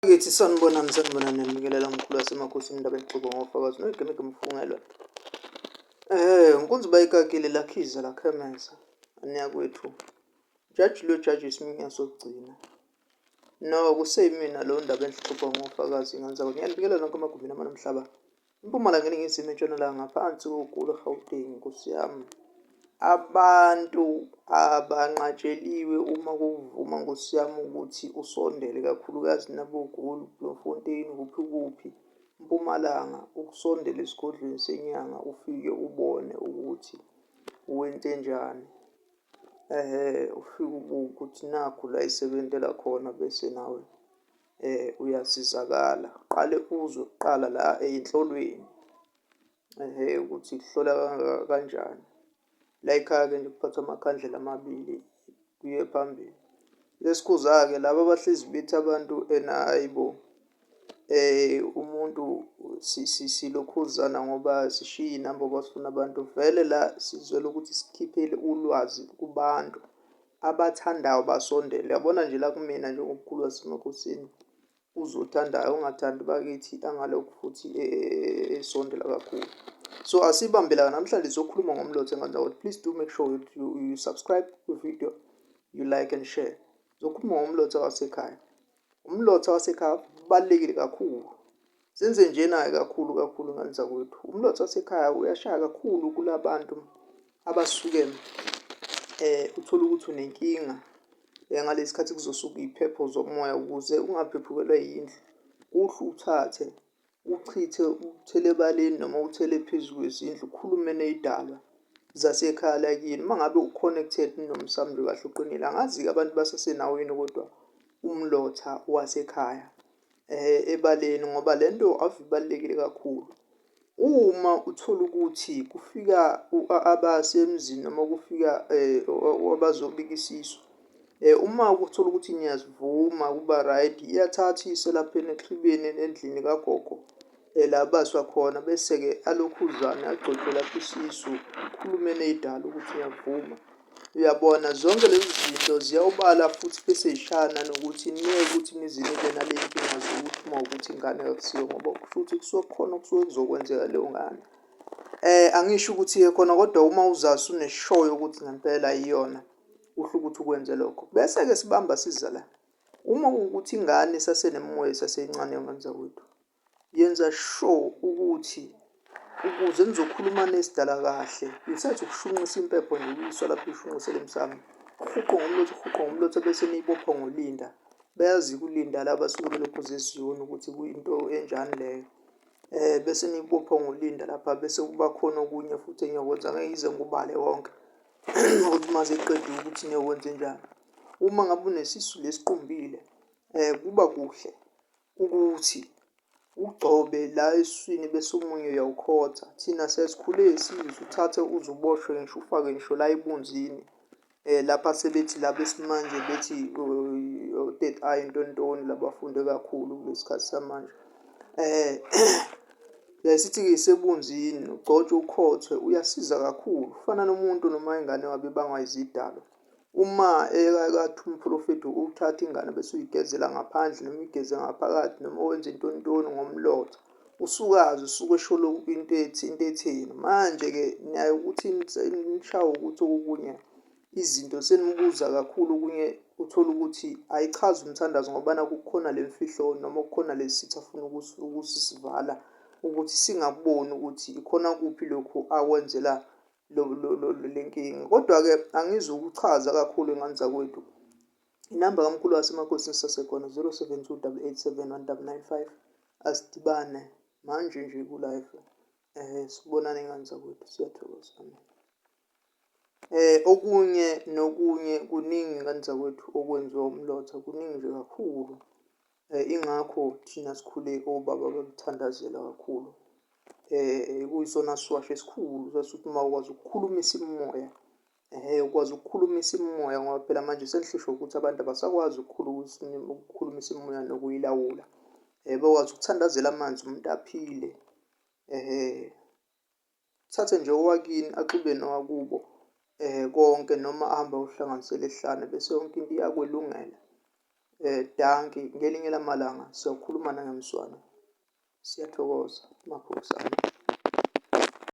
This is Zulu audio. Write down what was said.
Kithi sanibonani, sanibonani, niyamikelela mkhulu wasemakhosini, indaba exoxwa ngofakazi noyigemegeme ufungelwe. Nkunzi bayikakile lakhiza lakhemeza niyakwethu. Jaji lo jaji isiminya sokugcina. No kuseyimina lo ndaba enhle xoxwa ngofakazi ngenza ngiyanibikela nonke emagumbini amane omhlaba. Impumalanga, iNingizimu, eNtshonalanga, ngaphansi koGulu, eGauteng, Nkosi yami. Abantu abanqatsheliwe uma kuvuma Nkosi yami ukuthi usondele kakhulukazi naboGoli, Bloemfontein, kuphi kuphi, Mpumalanga, ukusondela esigodlweni senyanga ufike ubone ukuthi wenzenjani. Ehhe, ufike ubuke ukuthi nakhu la isebentela khona bese nawe uyasizakala. Uqale uzwe kuqala la ey'nhlolweni, ehhe, ukuthi kuhlola kanjani. La ekhaya-ke nje kuphathwa amakhandlela amabili kuye phambili. Lesikhuza-ke laba abahlezi bethi abantu ena hhayi bo, umuntu silokhuzana ngoba sishiye iy'namba ngoba sifuna abantu. Vele la sizwela ukuthi sikhiphele ulwazi kubantu abathandayo basondele. Uyabona nje la kumina njengomkhulu wasemakhosini uzothandayo ongathandi bakithi angalokhu futhi esondela kakhulu. So asibambe la namhlanje sizokhuluma ngomlotha engandawo. Please do make sure you subscribe kwi-video, you like and share. Sizokhuluma ngomlotha wasekhaya. Umlotha wasekhaya ubalulekile kakhulu. Senze njena-ke kakhulu kakhulu ngane zakwethu. Umlotha wasekhaya uyashaya kakhulu kulabantu abasuke uthole ukuthi unenkinga ngalesi khathi kuzosuka iy'phepho zomoya ukuze ungaphephukelwa yindlu. Kuhle uthathe uchithe uthele ebaleni noma uthele phezu kwezindlu ukhulume ney'dalwa zasekhaya lakini. Uma ngabe u-connected nomsamo nje kahle uqinile, angazi-ke abantu basasenawo yini kodwa umlotha wasekhaya. Ebaleni ngoba le nto ave ibalulekile kakhulu. Uma uthola ukuthi kufika abasemzini noma kufika abazobika isisu, uma uthola ukuthi niyazivuma kuba right, iyathathwa iyiswe laphena exhibeni endlini kagogo la abaswa khona, bese-ke alokhuzane agcotshwe lapho isisu, ukhulume ney'dalwa ukuthi uyavuma. Uyabona zonke lezi zinto ziyawubala futhi bese zishaya nanokuthi niyeke ukuthi nize nibe nale nkinga zokuthi uma ukuthi ingane akusiyo ngoba kusho ukuthi kusuke kukhona okusuke kuzokwenzeka leyo ngane. Angisho ukuthi khona kodwa uma uzazi uneshoyo ukuthi ngempela iyona kuhle ukuthi ukwenze lokho. Bese-ke sibamba siza la, uma kuwukuthi ingane isasenemimoya isasencane ngane zakwethu, Yenza sure ukuthi ukuze nizokhuluma nesidala kahle besides ukushunqisa impepho nje ukuyiswa lapho ishunqisele emsamo, uhuqe ngomlotha uhuqe ngomlotha bese niyibopha ngolinda. Bayazi ukulinda laba abasuke belokhuza eZiyoni ukuthi kuyinto enjani leyo. Bese niyibopha ngolinda lapha bese kuba khona okunye futhi eniyokwenza ngeke ngize ngikubale konke ukuthi uma sekuqediwe ukuthi niyokwenzenjani. Uma ngabe unesisu lesiqumbile kuba kuhle ukuthi ugcobe la esiswini bese omunye uyawukhotha. Thina sesikhule sizwe uthathe uze uboshwe ngisho ufake ngisho la ebunzini lapha sebethi la besimanje bethi o-third eye ntontoni labafunde kakhulu kulesi khathi samanje. Sithi-ke isebunzini ugcotshwe ukhothwe uyasiza kakhulu, kufana nomuntu noma ingane wabe ibangwa izidalwa. Uma ekathi umprofethi uthatha ingane bese uyigezela ngaphandle noma uyigeze ngaphakathi noma wenze intontoni ngomlotha, usukazi usuke esho into ethi into etheni. Manje-ke niyaye ukuthi nishawe ukuthi okunye izinto senibuza kakhulu okunye uthole ukuthi ayichazi umthandazo ngoba nakhu kukhona le mfihlo noma kukhona lesi sitha afuna ukusisivala ukuthi singakuboni ukuthi ikhona kuphi lokhu akwenzela le nkinga. Kodwa-ke angizukuchaza kakhulu ngane zakwethu. Inamba kamkhulu wasemakhosini sisasekhona 072 887 1995. Asidibane manje nje ku-live. Sibonane ngane zakwethu, siyathokoza. Amen. Okunye nokunye kuningi ngane zakwethu okwenziwa umlotha, kuningi nje kakhulu. Ingakho thina sikhule obaba babethandazela kakhulu. Kuyisona siwasho esikhulu sasuthi uma ukwazi ukukhulumisa imimoya, ehhe ukwazi ukukhulumisa imimoya ngoba phela manje senihlushwa ukuthi abantu abasakwazi ukukhulumisa imimoya nokuyilawula. Bakwazi ukuthandazela amanzi umuntu aphile, ehhe. Thathe nje owakini axube nowakubo konke noma ahambe ayohlanganisela ehlane bese yonke into iyakwelungela. Dankie, ngelinye lamalanga siyokhuluma nangemswano. Siyathokoza, Makhosi.